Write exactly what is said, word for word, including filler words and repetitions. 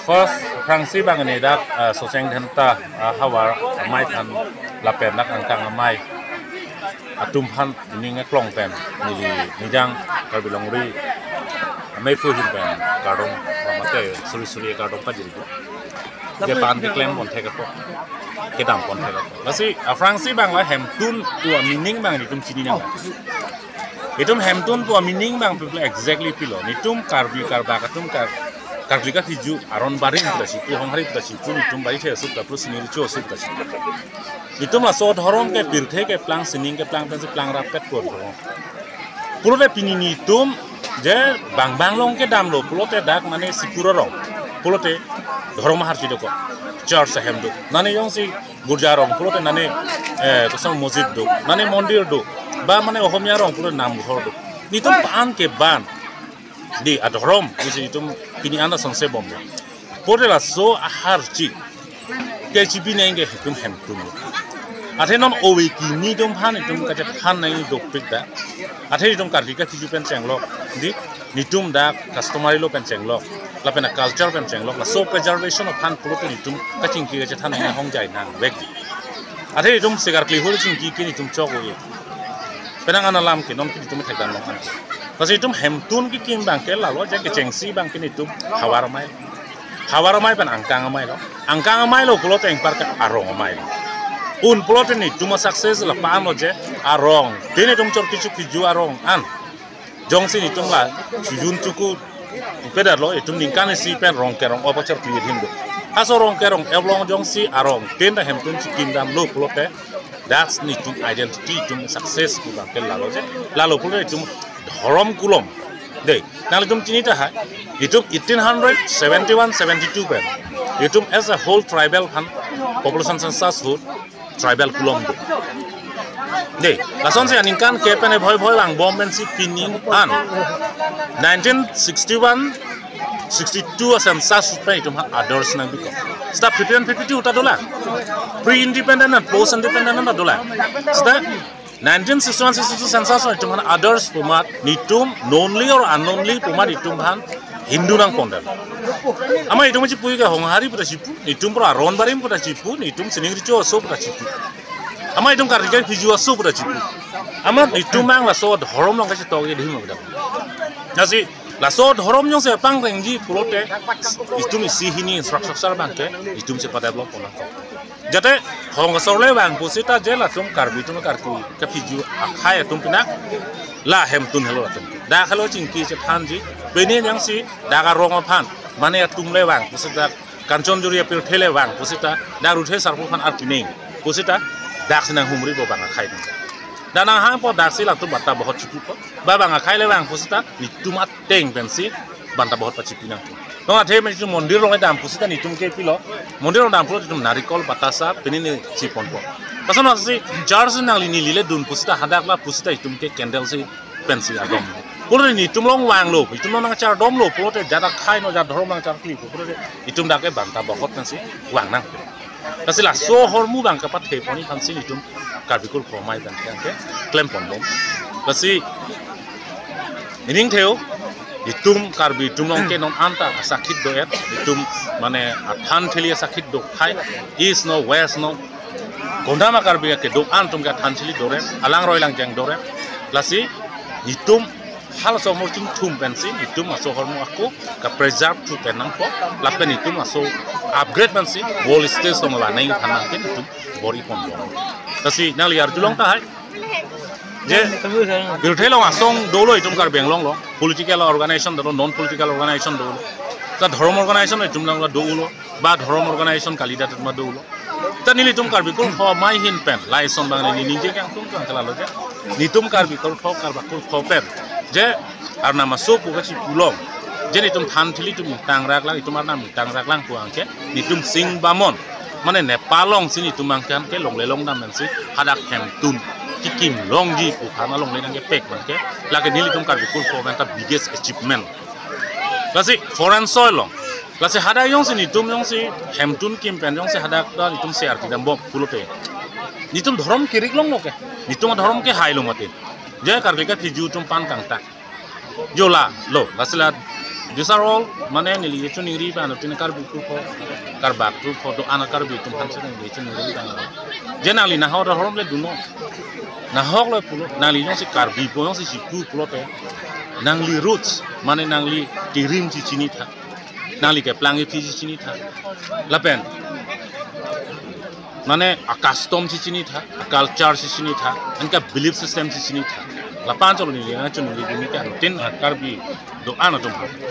First, aphrangsi bang ne dak, ah, Socheng Dhenta, ah, havar amei aphan lapen dak angkang amei atum aphan ning aklong pen neli nijang Karbi Longri amei aphu ahin pen kardom, mate suri suri kardom pajirji. Jepan keklem pon thek apot, kedam pon thek apot. Lasi aphrangsi bang la hemtun pu a-meaning bang netum chini nang. Itum hemtun pu a-meaning bang people exactly pilo. Netum Karbi Karbak atum Kar-, Karbi Kaphiju aron barim puta chipu, honghari puta chipu, netum bari the asuk ta plus nircho asuk ta chipu. Netum laso dhorom ke pirthe keplang, sining keplang pensi plang rapet pu dhorom. Pulote pini netum je bang bang along kedamlo, pulote dak mane sipura rong, pulote dhorom aharchi dokok, church ahem do. Nane jongsi girja rong, pulote nane, eh, kosong mosjid do, nane mondir do, ba mane Ohomia rong, pulote namghor do. Netum pan ke ban di adhorom, isi netum pini anda sonse bombe. Pulote laso aharchi kechibi nang ke itum hemtun. Athe non ove kimi atum aphan itum kachethan nang dopik da. Athe itum Karbi Kaphiju pen chenglok, di netum dak customary law pen chenglok, lapen culture pen chenglok, laso preservation aphan pulote netum kachingki kachethan nang hongjai nangvek. Athe itum segar kli hur chingki ke netum chok ove. Penang an alam ke non ke netum thekdam long an. Lasi itum hemtun kekim bang ke lalo je kechengsi bang ke netum havar amei. Havar amei pen angkang amei lo. Angkang amei lo pulote engpar ke arong amei lo. Un pulote netum a-success la pan lo je arong. Te netum chor kichu kiju arong an. Jongsi netum la chujun chuku pedar lo, itum ningkan isi pen rong kerong opa chor kli him do. Aso rong kerong eblong jongsi arong ten ta hemtun chikim damlo pulote, that's netum identity, itum success pu bang ke lalo je. Lalo pulote itum dhorom kulom. Dei, nang itum chini tahai, itum eighteen hundred seventy-one seventy-two pen itum as a whole tribal aphan population census ahut tribal kulom do. Dei, lasonsi aningkan ke pen bhoi bhoi vangbom pensi pining an nineteen sixty-one sixty-two a-census pen itum aphan others nang bikok. Seta fifty-one fifty-two ahut ta dolang. Pre-independent and post-independent ahut ta dolang. Seta nineteen sixty-one sixty-two census itum aphan others pu amat netum knowingly or unknowingly pu amat itum aphan Hindu nangpon dam. Amat itum chipu ke honghari puta chipu, netum pura aron barim puta chipu, netum sining richo aso puta chipu. Amat itum Karbi Kaphiju aso puta chipu. Amat netum mang laso dhorom along kachetok ye dhim abdam. Lasi laso dhorom jongsi pangprengji pulote itum isi hini infrastructure bang ke itum chepadevelop pon nangkok. Jate hong kasor le vang pusita je latum Karbi atum Karbi Kaphiju akhei atum pinak la hemtun helo latum. Dak helo chingki chethanji, pini jongsi dak arong aphan mane atum le vang pusita, Kanchanjuri apirthe le vang pusita, dak Ruthe Sarpo aphan arpining pusita, daksi nanghumri bo bang akhei atum. Dak nanghang po daksi latum banta bahot chipupo. Ba bang akhei le vang pusita netum ateng pensi banta bahot pachipi nangpo. Non athe netum mondir along dam pusita netum ke pilo. Mondir along dam pulo netum narikol, batasa, pini ne chiponpo. Lason lasi church nangli neli le dun pusita hadak la pusita itum ke candle si pensi adom. Pulote netum along vanglo, itum along nangchardomlo, pulote jat akhei no jat dhorom nangcharkli, pulote itum dak ke banta bahot pensi vang nang. Lasi laso ahormu bang kapathe pon aphansi netum Karbi Kurkho Amei bang ke klem ponbom. Lasi ining theo, itum Karbi atum along ke non anta asakhit do-et, itum mane athan thili asakhit do thai, east no, west no, kondama Karbi kedo-an atum ke athan thili dorem, alang roi lang jeng dorem. Lasi itum halaso ahormu chingthum pensi itum laso ahormu ako ka-preserve thu pen nangpo, lapen itum laso upgrade pensi world stage along la neng phan nang ke itum bor-i ponbom. Lasi nangli arjulong tahai je birthe along asong dolo itum Karbi Anglong along, political organization dolo, non political organization dolo, ta dhorom organization itum along la dolo, ba dhorom organization kalidet ma dolo. Ta nelitum Karbi Kurkho Amei ahin pen lason bang neli ningje kangtung kang ke lalo je, netum Karbi Kurkho, Karbi Kurkho pen je arnam aso pu kachipu along je netum than thili atum tangrak lang, itum arnam tangrak lang pu anke netum Sing Bamon, mane Nepal alongsi netum anke anke longle longdam pensi hadak hemtun kekim longji pu aphan alongle nangkepek bang ke, lake nelitum Karbi Kurkho pen ta biggest achievement. Lasi foreign soil along, lasi hadak jongsi netum jongsi hemtun kim pen jongsi hadak ta netum se arti dambom pulote, netum dhorom kirik longlo ke, netum dhorom ke hailo mate. Je Karbi Kaphiju atum pan kangtak. Jo lalo, lasi la These are all, mane neli choningri abang anuttin Karbi Kukpo, Karbak Kukpo, do-an a-Karbi atum aphan si neli choningri abang. Je nangli nahok adhorom le dunnon. Nahok le pulo, nangli jongsi Karbi po jongsi chipu pulote, nangli roots, mane nangli tirim si chinitha. Nangli keplang aphi si chinitha. Lapen, mane a-custom si chinitha, a-culture si chinitha, anke belief system si chinitha. Lapu anchot lo neli nangchoningri dun ke anuttin Karbi do-an atum aphan.